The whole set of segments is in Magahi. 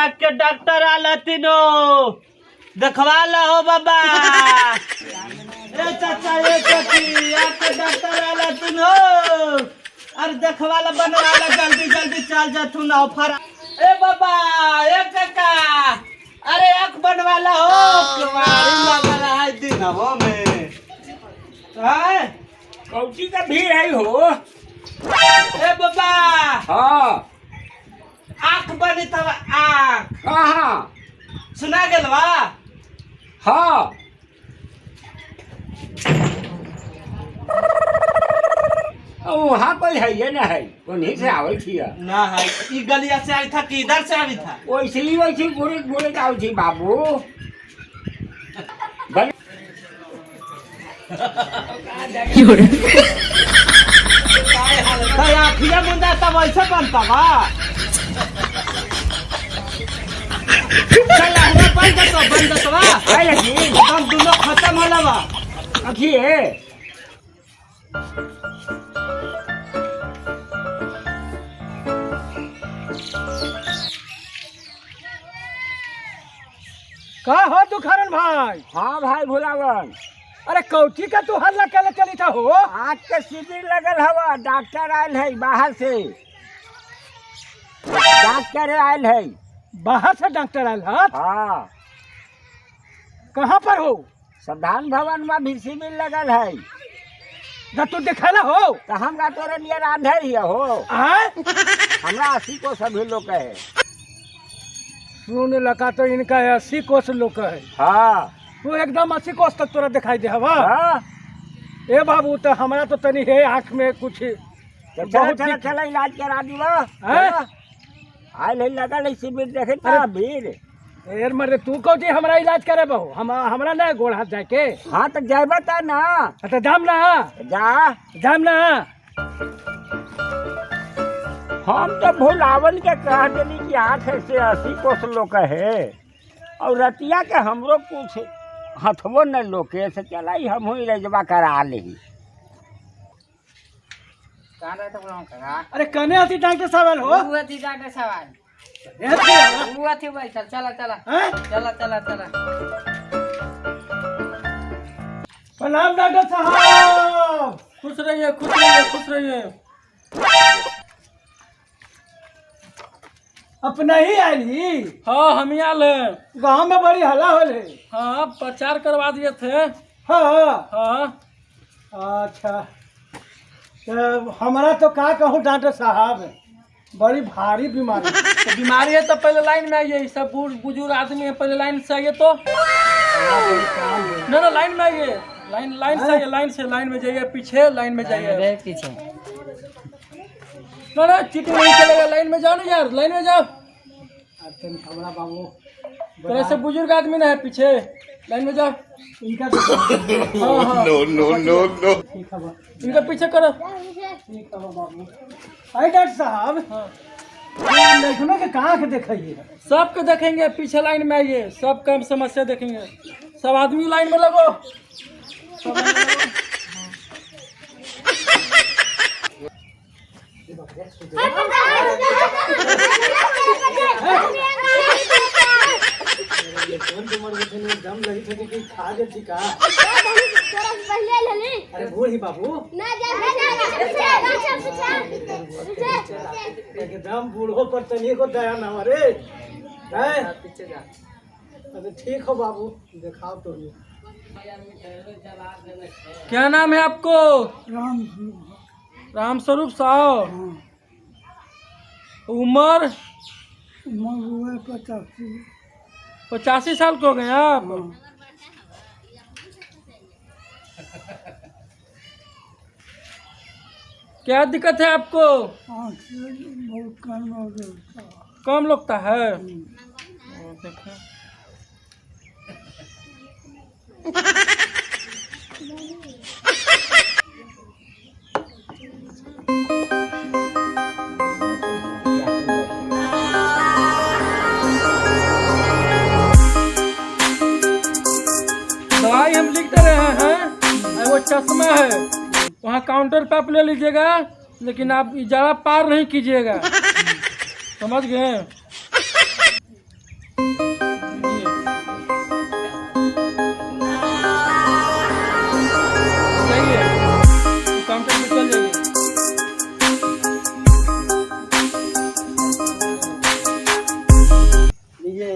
आँख के डॉक्टर आल तीनो देखवा लहो बाबा। ए चाचा ए चाची, आँख के डॉक्टर आल तीनो, अरे देखवा ला बनवा ला, जल्दी जल्दी चल जा ना ऑफर। ए बाबा ए काका, अरे आँख बनवा ला हो, केवाड़ी लगल है दिनवो में। हैं कौची का भीड़ है हो? ए बाबा। हाँ। आँख बनी तब आँख। कहाँ? सुना गेल बा? हाँ। वहाँ कोई है ये ना है, उन्हीं से आवल थी। ना है, ई गलिया से आई था कि इधर से आई था? वैसे ही वैसे घूरे घूरे आव थी बाबू। तो आँखिया मुंदा तब ऐसे बनता बा। चल हमरा बन जतो, बन जतो बा। है लगी। एकदम दोनों खत्म होला बा। अखिए। का हो दुखरन भाई? हाँ भाई भुलावन। अरे कौची का तू हल्ला केले चली था हो? आँख के शिविर लगल हवा, डॉक्टर आयल है बाहर से, डॉक्टर आयल है। बाहर से डॉक्टर आयल है? हाँ। कहाँ पर हो? संधान भवन में भी शिविर लगल है। जा तू दिखेला हो? तो हमरा तोरे नियर आंधे ही हो। आय? हमरा 80 को सभी लोग है। सुन लगा तो इनका 80 कोस लोग है। हाँ। तू एकदम 80 कोस तक तोरा दिखाई दे हवा। हाँ। ए बाबू तो हमरा तो तनी है आँख में कुछ। तो चला बहुत चला चला इलाज करा दीवा। हैं? आयल है लगल है शिविर, देखे ना भीड़। यार मर्दे तू कौची हमरा इलाज करे बहू? हम हमरा ना गोड़ हाथ जाके। हाँ तो जाबे त ना। तो जाम ना। जा। जाम ना। हम तो भुलावन के कह देली कि आँख से 80 कोस लोग है और रतिया के हमरो कुछ हथबो न लोके से चला हम इलाजवा करा ली। अरे कने अथी डॉक्टर साहब हो? डॉक्टर साहब चला चला चला चला चला। प्रणाम डॉक्टर साहब। खुश रहिए, खुश रहिए, खुश रहिए। अपना ही आयल ही? हाँ हम ही आयल है। गाँव में बड़ी हल्ला होल है। हाँ प्रचार करवा दिए थे। हाँ। हाँ। अच्छा तो हमारा तो का कहूँ डॉक्टर साहब, बड़ी भारी बीमारी। तो बीमारी है तो पहले लाइन में आइए, सब बुजुर्ग आदमी है, पहले लाइन से आइए तो। ना ना लाइन में आइए, लाइन लाइन से आइए, लाइन से लाइन में जाइए, पीछे लाइन में जाइए। पीछे ना ना चीटिंग नहीं चलेगा, लाइन में जाओ ना यार, लाइन में जाओ। हमरा बाबू तो ऐसे बुजुर्ग आदमी ना है, पीछे लाइन में जाओ। इनका हाँ हाँ। No, no, no, no. ठीक है, इनका पीछे करो। ठीक है बाबू। अरे डॉक्टर साहब। हाँ। लखनऊ के कहाँ के देखिए? सबके देखेंगे, पीछे लाइन में आइए, सब कम समस्या देखेंगे। सब आदमी लाइन में लगो। सब लाइन में लगो। अरे बूढ़ ही बाबू एकदम बूढ़ो पर तनी को दया ना रे। अरे ठीक हो बाबू, दिखाओ तो। क्या नाम है आपको? राम स्वरूप साहब। उम्र? 85 साल के हो गए आप। क्या दिक्कत है आपको? कम लगता है। देखें दवाई हम लिख दे रहे हैं, वो चश्मा है वहाँ काउंटर पे आप ले लीजिएगा, लेकिन आप ज़्यादा पार नहीं कीजिएगा, समझ गए? ये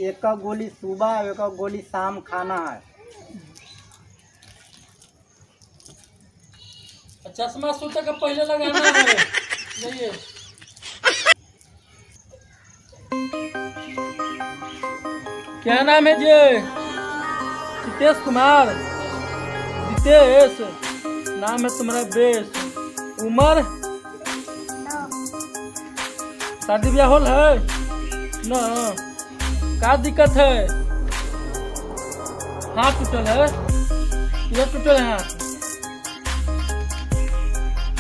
एक गोली सुबह एक गोली शाम खाना है। चश्मा सूते का पहले लगाना है। जाइए। क्या नाम है जी? जितेश कुमार। जितेश नाम है तुम्हारा, बेस। उम्र? शादी ब्याह होल है न? का दिक्कत है? हाथ टूटल है? ये टूटल है हाथ?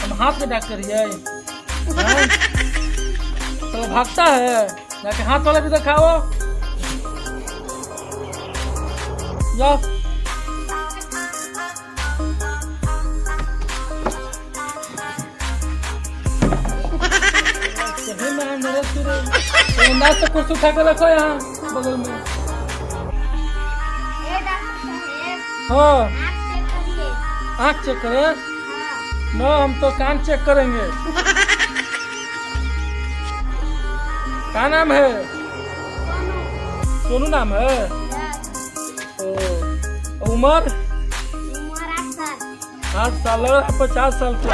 हम हाथ के डॉक्टर हियै। हाँ? तो भागता है जाके हाथ वाला भी दिखाओ। जाओ। सही में मेरे सिर ना से कुर्सी उठा के रखो यहाँ बगल में। हाँ आँख चेक करे न, हम तो कान चेक करेंगे। क्या नाम है? सोनू नाम है। ओ, उम्र? 8 साल। 50 साल के।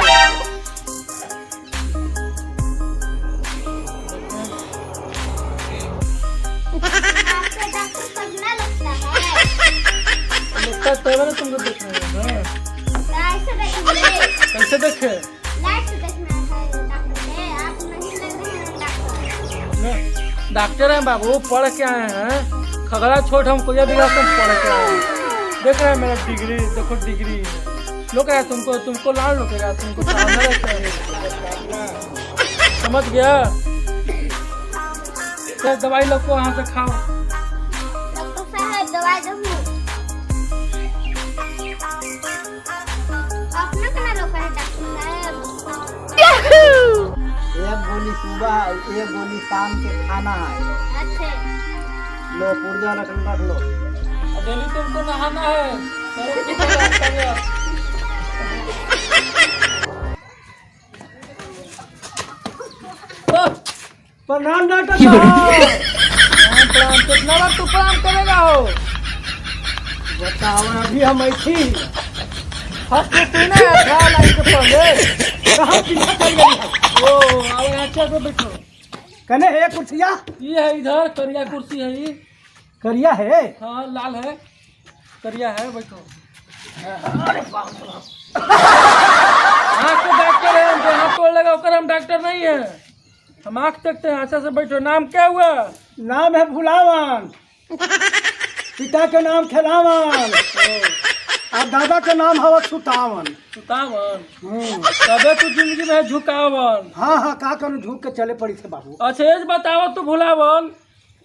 लगता है ना तुमको देखने में। कैसे देखे? डॉक्टर हैं बाबू, पढ़ के आए हैं। खगड़ा छोट हम कोई बिगड़ा तुम पढ़ के आए हैं। देख रहे हैं मेरा डिग्री, देखो डिग्री लोग है। तुमको तुमको लाल लोकेगा, तुमको सामने रहता है। समझ गया? तो दवाई लोग को यहाँ से खाओ। डॉक्टर साहब दवाई दो। अपना कना लोग है डॉक्टर साहब? एक गोली सुबह एक गोली शाम के खाना है। अच्छे लो पुर्जा रख रख लो। डेली तुमको नहाना है। प्रणाम डॉक्टर साहब। प्रणाम। कितना बार तू प्रणाम करेगा हो? बताओ अभी हम ऐसी फर्स्ट में तू ना आया था लाइन के पहले। कहाँ पीछे चल गई है? ओ आओ यहाँ चेयर पे बैठो। कने है कुर्सिया? ये है इधर करिया कुर्सी है ये। करिया है? हाँ लाल है, करिया है, बैठो। अरे बाप रे। आँख के डॉक्टर है हम, हाथ तोड़ लगा ओकर हम डॉक्टर नहीं है, हम आँख देखते हैं। अच्छा से बैठो। नाम क्या हुआ? नाम है भुलावन, पिता के नाम खेलावन और दादा के नाम हवा सुतावन। सुतावन? तबे तू जिंदगी में झुकावन। हाँ हाँ का करूँ, झुक के चले पड़ी थे बाबू। अच्छा एज बताओ तू भुलावन।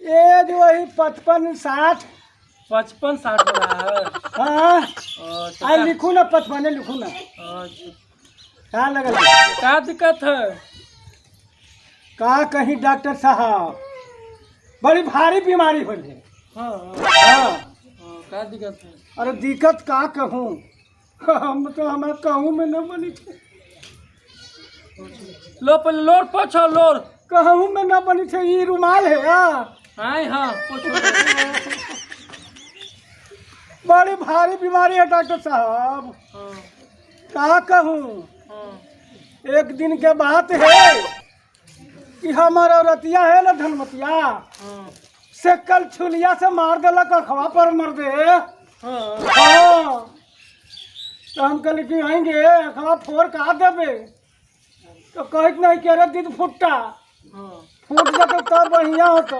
एज वही 55-60। 55-60 बोला है? हाँ। आ लिखू ना, 55 लिखू ना। क्या लगल? क्या दिक्कत है? का कहीं डॉक्टर साहब, बड़ी भारी बीमारी होल है। हाँ हाँ। क्या दिक्कत है? अरे दिक्कत का कहूँ, हम तो हमारे कहूँ में न बनी थे। लो पहले लोर पोछो, लोर कहूँ में न बनी थे। ये रुमाल है। हाँ हाँ पोछो। बड़ी भारी बीमारी है डॉक्टर साहब। का कहूँ, एक दिन के बात है कि हमारा औरतिया है ना धनमतिया, से कल छुलिया से मार देलक अखवा पर मर दे। हाँ। तो हम कल कि आएंगे अखवा फोड़ का देबे, तो कहत नहीं कि अरे दीद फुट्टा फूट जाते तब बढ़िया होतो।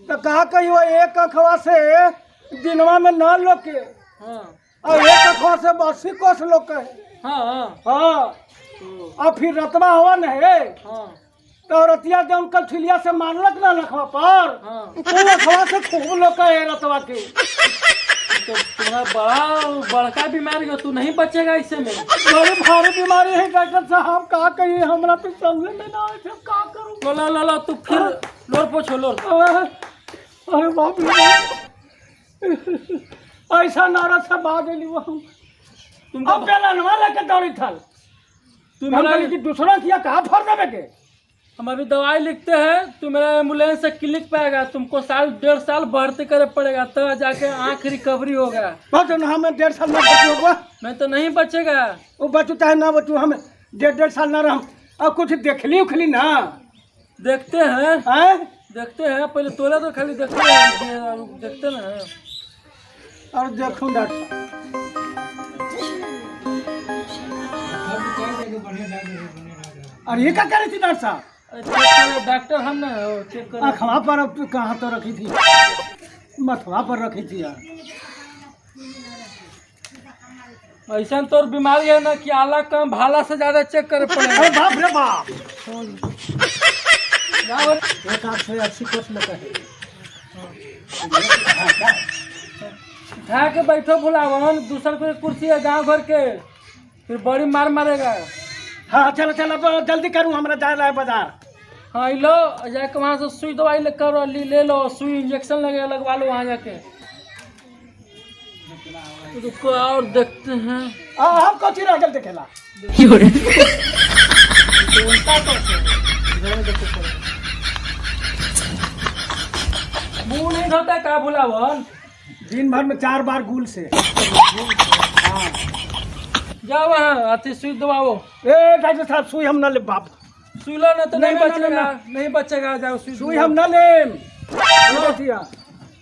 तो कहा कही एक अखवा से दिनवा में न लोके और एक अखवा से 80 कोस लोके। हाँ। और फिर रतवा हवा न है तो रतिया जब कल छिलिया से मारलक ना लखवा पर, तो लखवा से खूब लोग है रतवा के। तो तुम्हारा बड़ा बड़का बीमारी हो, तू नहीं बचेगा इससे में। बड़ी भारी बीमारी है डॉक्टर साहब, का कही हमरा तो समझ में ना आए, का करूं? लो लो लो लो तू फिर लोर पोछो लोर। अरे बाप रे, ऐसा नारा से भाग गेली हम। तुमको अब बेलनवा लेके दौड़ी थल तुम हम कहली कि दूसरा किया कहाँ फोड़ देबे के। हम अभी दवाई लिखते हैं, तो मेरा एम्बुलेंस से क्लिक पे आएगा, तुमको साल 1.5 साल भर्ती करे पड़ेगा, तब जाके आंख रिकवरी होगा। बस हमें 1.5 साल ना बचू होगा। मैं तो नहीं बचेगा। वो बचू चाहे ना बचू, हम 1.5-1.5 साल ना रह। अब कुछ देखली उखली ना। देखते हैं, हैं? देखते हैं, पहले तोला तो खाली देखते हैं, देखते ना। और देखूं डॉक्टर। और ये क्या करे थी डॉक्टर साहब? डॉक्टर हम ना हो, चेक करो। अखवा पर अब कहाँ तो रखी थी, मथवा पर रखी थी यार। ऐसा तो बीमारी है ना कि आला कम भाला से ज्यादा चेक करे पड़ेगा। अरे बाप रे बाप, एक आँख से 80 कोस में कहे। उठा के बैठो भुलावन, दूसर कोई कुर्सी है गांव भर के, फिर बड़ी मार मारेगा। हाँ चलो चलो जल्दी करूँ, हमारा जा रहा है बाजार। हाँ लो जाके वहाँ से सुई दवाई ले करो, ले लो सुई इंजेक्शन लगे लगवा लो वहाँ जाके। रुको और देखते हैं। हम कौन चीज रह देखेला। मुँह नहीं धोता का भुलावन? दिन भर में 4 बार गुल से। हाँ जाओ वहाँ अति सुई दबाओ। ए डॉक्टर साहब सुई हम ना ले बाप। सुई लो ना तो नहीं बचेगा, नहीं बचेगा। जाओ सुई हम ना ले।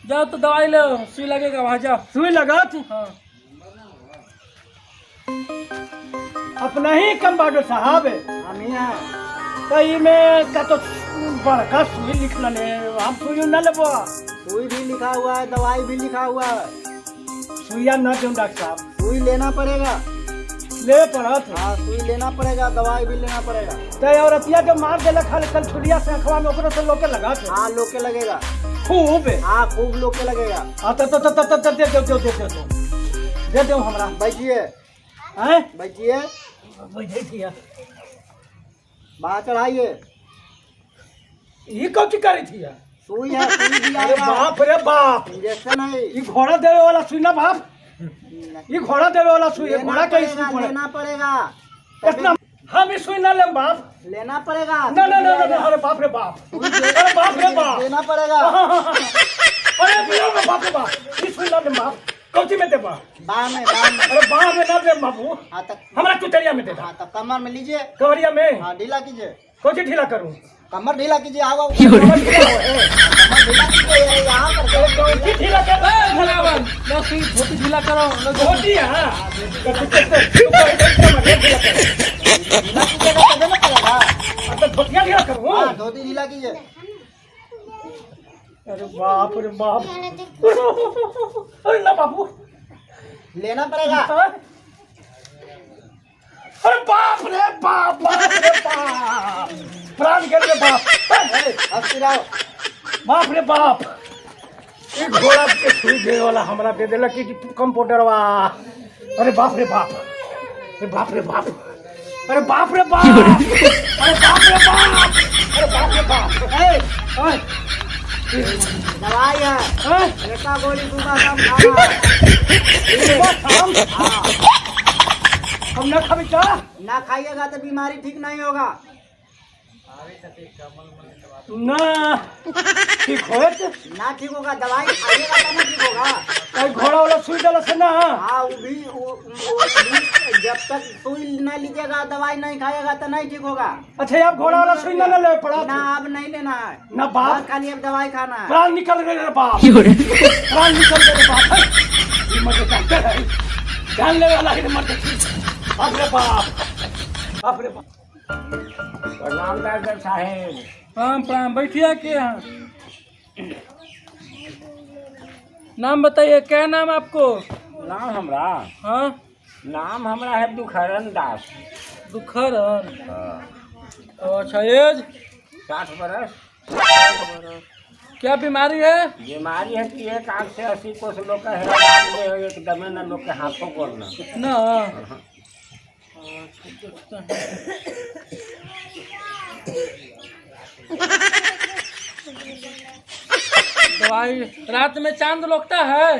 जाओ तो दवाई लो, सुई लगेगा वहाँ जाओ। सुई लगा। हाँ अपना ही कम डॉक्टर साहब हम ही हैं। तो में का तो बड़का सुई लिख ले, हम सुई ना लेबो। सुई भी लिखा हुआ है, दवाई भी लिखा हुआ है। सुइया ना दूं डॉक्टर साहब। सुई लेना पड़ेगा। ले पड़त। हाँ सुई लेना पड़ेगा, दवाई भी लेना पड़ेगा। तो औरतिया जब मार देला खाली कल छुड़िया से अखवा में ओकरो से लोके लगा। हाँ लोके लगेगा खूब। हाँ खूब लोके लगेगा। हाँ तो तो तो दे दे दे दे दे दे दे हमरा। बैठिए। हैं बैठिए। बैठिए। बाहर चढ़ाइए। ये कौन सी करी थी? सुई है, सुई भी। अरे बाप रे बाप, इंजेक्शन है। ये घोड़ा देवे वाला सुई ना बाप, ये घोड़ा देवे वाला सुई है। घोड़ा का सुई पड़े। लेना पड़ेगा इतना। हम ये सुई ना लेम बाप। लेना पड़ेगा। ना ना ना ना, अरे बाप रे बाप, अरे बाप रे बाप, लेना पड़ेगा। अरे बाप रे बाप, ये सुई ना लेम बाप। कौन सी में दे बा? बाह में, बाह में। अरे बाह में ना दे बाबू। हाँ तक हमरा चुचरिया में दे। हाँ तब कमर में लीजिए। कमरिया में? हाँ ढीला कीजिए। कौन सी ढीला करूँ? कमर ढीला कीजिए। आओ कमर ढीला कीजिए यहाँ पर। कौन सी ढीला कर? लो सुई धोती ढीला करो। धोती है ढीला कीजिएगा तभी ना पड़ेगा। तो धोतिया ढीला करूँ? हाँ धोती ढीला कीजिए। अरे बाप रे बाप, अरे ना बाबू लेना पड़ेगा। अरे बाप रे बाप, बाप रे बाप, प्राण के रे बाप। बाप रे बाप, ये घोड़ा के सुई दे वाला हमरा दे देला कि कंपाउंडरवा। अरे बाप रे बाप, अरे बाप रे बाप, अरे बाप रे बाप, अरे बाप रे बाप, अरे बाप रे बाप। दवाई है, एक गोली सुबह शाम खाना। हम ना खाबी का? ना खाइएगा तो बीमारी ठीक नहीं होगा। ना ठीक होत ना ठीक होगा, दवाई खाइएगा तो ना ठीक होगा। कहीं घोड़ा वाला सुई डाला से ना। हाँ वो भी जब तक सुई ना लीजिएगा, दवाई नहीं खाइएगा तो नहीं ठीक होगा। अच्छा आप घोड़ा वाला सुई ना ले पड़ा ना, अब नहीं लेना है ना बाप, खाली अब दवाई खाना है। प्राण निकल गए रे बाप, प्राण निकल गए रे बाप। ये मर्द डॉक्टर है, जान लेने वाला है मर्द। बाप रे बाप, बाप रे बाप। प्रणाम डॉक्टर साहेब। प्रणाम प्रणाम, बैठिए के यहाँ। नाम बताइए, क्या नाम आपको? नाम हमरा? हाँ नाम हमरा है दुखहरन दास। दुखहरन? अच्छा, एज? 60 बरस। क्या बीमारी है? बीमारी है कि एक आँख से 80 कोस लोग का है, एकदमे ना लोग के हाथों को ना ना। दवाई। रात में चांद लोकता है?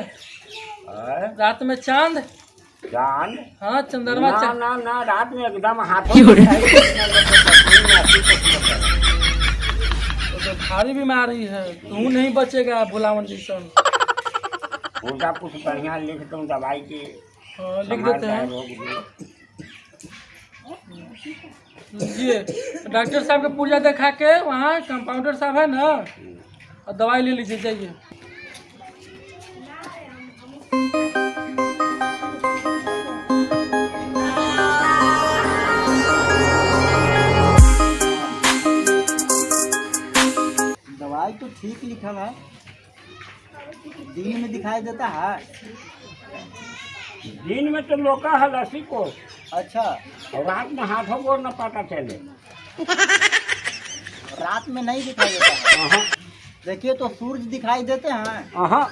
रात में चांद? चांद? हाँ चंद्रमा। ना ना ना, रात में एकदम हाथों। भारी बीमारी है, तू नहीं बचेगा भुलावन जैसन। उनका कुछ बढ़िया लिख दूँ दवाई की। हाँ, लिख संभाल देते जाए हैं। रोग भी। ये डॉक्टर साहब के पुर्जा दिखा के वहाँ कंपाउंडर साहब है ना, और दवाई ले लीजिए, जाइए। दवाई तो ठीक लिखल है, दिन में दिखाई देता है। दिन में तो लोका है 80 कोस। अच्छा। और रात में हाथों गोर न पता चले। रात में नहीं दिखाई देता है। अहाँ। देखिए तो सूरज दिखाई देते हैं। अहाँ।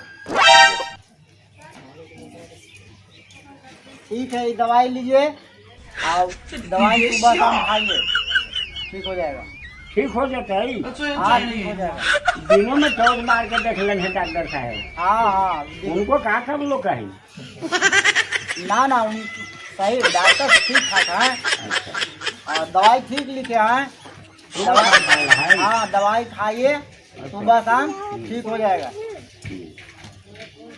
ठीक है, ये दवाई लीजिए और दवाई सुबह शाम खाइए, ठीक हो जाएगा। ठीक हो जाता है। हाँ ठीक हो जाएगा। दिनों में टॉर्च मार के देख लें हैं डॉक्टर साहब। हाँ हाँ। उनको कहा कब लोग कहें? ना ना, उन सही डॉक्टर ठीक ठाक है और दवाई ठीक लिखे हैं। है। हाँ दवाई खाइए सुबह शाम, ठीक हो जाएगा।